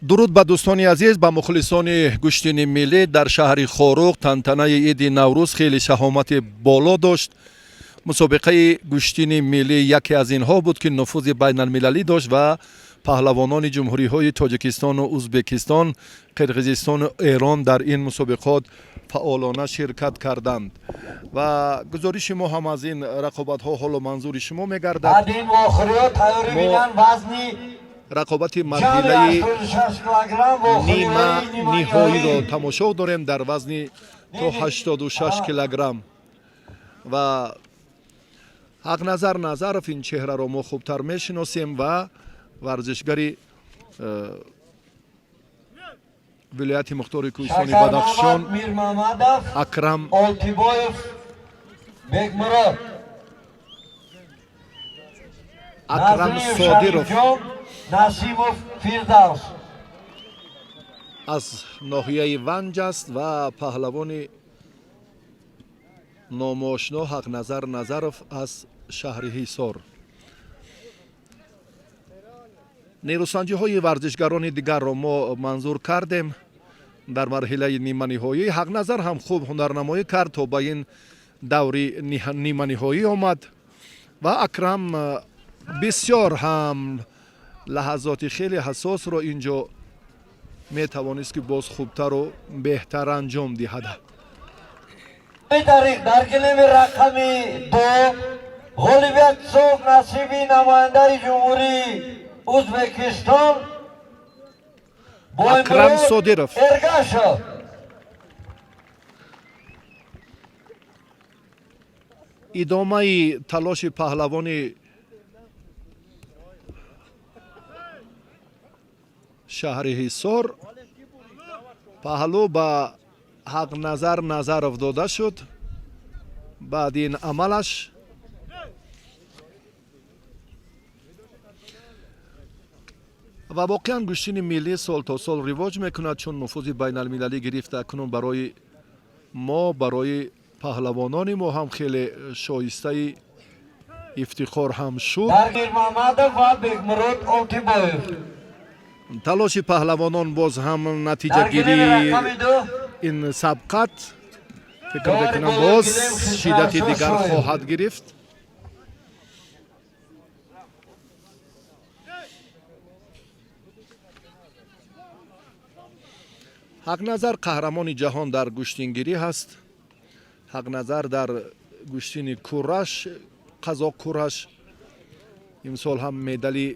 Дуруд ба дӯстони азиз, ба мухлисони гӯштини миллӣ. Дар шаҳри Хоруғ тантанаи иди Наврӯз хеле шаҳомати боло дошт. Мусобиқаи гӯштини миллӣ яке аз инҳо буд, ки нуфузи байналмилалӣ дошт ва паҳлавонони ҷумҳуриҳои Тоҷикистону Узбекистон, Қирғизистону Эрон дар ин мусобиқот фаъолона ширкат карданд ва гузориши мо ҳам аз ин рақобатҳо ҳоло манзури шумо мегардад. Мо рақобати марҳилаи нима ниҳоиро тамошо дорем дар вазни то 86 килограмм ва Ҳақназар Назаров, ин чеҳраро мо хубтар мешиносем ва варзишгари вилояти мухтори кӯҳистони Бадахшон Акрам Акрам Содиров Насимов Фирдавс аз ноҳияи Ванҷ аст ва паҳлавони номошно Ҳақназар Назаров аз шаҳри Ҳисор. Нерӯсанҷиҳои варзишгарони дигарро мо манзур кардем. Дар марҳилаи ниманиҳоӣ Ҳақназар ҳам хуб ҳунарнамоӣ кард, то ба ин даври ниманиҳоӣ омад ва Акрам бисёр ҳам лаҳазоти хеле ҳассосро ин ҷо метавонист, ки боз хубтару беҳтар анҷом диҳад. Тариқ дар гилеми рақами 2 ғолибият соф насиби намояндаи Ҷумҳурии Узбекистон Акрам Содиров. Эргашов. Идомаи талоши паҳлавони шаҳри Ҳисор, паҳлӯ ба Ҳақназар Назаров дода шуд. Баъди ин амалаш ва воқеан гӯштини миллӣ сол то сол ривоҷ мекунад, чун нуфузи байналмилалӣ гирифта. Акнун барои мо, барои паҳлавонони мо ҳам хеле шоистаи ифтихор ҳам шуд. Мирмамадов ва Бекмурод Олтибоев. Талоши паҳлавонон боз ҳам натиҷагирии ин сабқат, фикр мекунам, боз шиддати дигар хоҳад гирифт. Ҳақназар қаҳрамони ҷаҳон дар гӯштингирӣ ҳаст. Ҳақназар дар гӯштини кураш, қазоқ кураш, имсол ҳам медали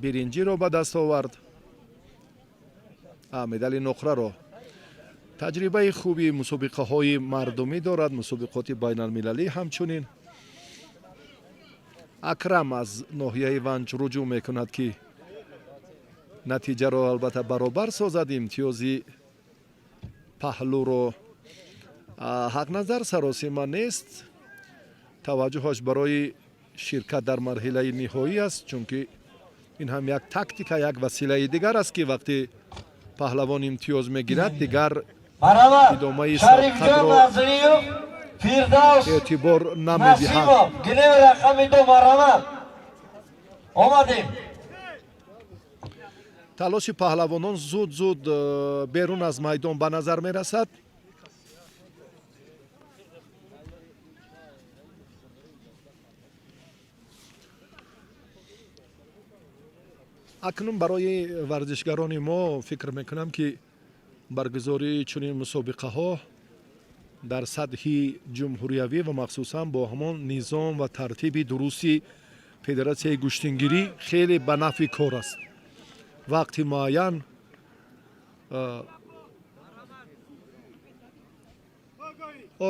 биринҷиро ба даст овард, медали нуқраро. Таҷрибаи хуби мусобиқаҳои мардумӣ дорад, мусобиқоти байналмилалӣ ҳамчунин. Акрам аз ноҳияи Ванҷ руҷӯъ мекунад, ки натиҷаро албатта баробар созад, имтиёзи паҳлӯро. Ҳақназар саросима нест, таваҷҷӯҳаш барои ширкат дар марҳилаи ниҳоӣ аст, чунки ин ҳам як тактика, як василаи дигар аст, ки вақте паҳлавон имтиёз мегирад, дигар идомаи сабқатро эътибор намедиҳад. Гилеми рақами 2, марҳамат, омадем. Талоши паҳлавонон зуд зуд берун аз майдон ба назар мерасад. Акнун барои варзишгарони мо, фикр мекунам, ки баргузории чунин мусобиқаҳо дар сатҳи ҷумҳуриявӣ ва махсусан бо ҳамон низом ва тартиби дурусти федератсияи гӯштингирӣ хеле ба нафъи кор аст. Вақти муайян,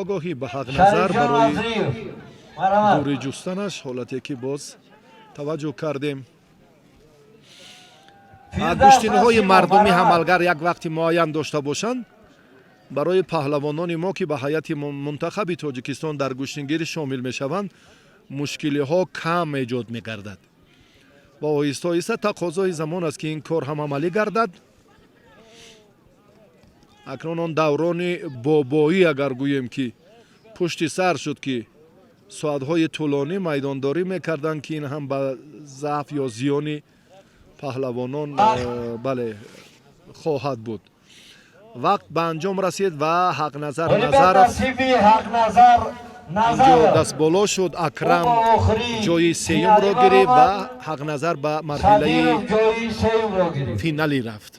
огоҳӣ ба Ҳақназар барои дурӣ ҷустанаш, ҳолате ки боз таваҷҷӯҳ кардем. Гӯштиниҳои мардумӣ ҳам агар як вақти муайян дошта бошанд, барои паҳлавонони мо, ки ба ҳайати мунтахаби Тоҷикистон дар гӯштингирӣ шомил мешаванд, мушкилиҳо кам эҷод мегардад ва оҳиста оҳиста тақозои замон аст, ки ин кор ҳам амалӣ гардад. Акнун он даврони бобоӣ, агар гӯем, ки пушти сар шуд, ки соатҳои тӯлонӣ майдондорӣ мекарданд, ки ин ҳам ба заъф ё зиёни паҳлавонон, бале. Хоҳад буд. Вақт ба анҷом расид ва Ҳақназар Ғолибият Назаров насиби Ҳақназар инҷо Назаров. Дастболо шуд. Акрам Ӯ ба охири ҷои сеюмро финалӣ гирифт ва баромад. Ҳақназар ба марҳилаи Садиров ҷои сеюмро гирифт. Финалӣ рафт.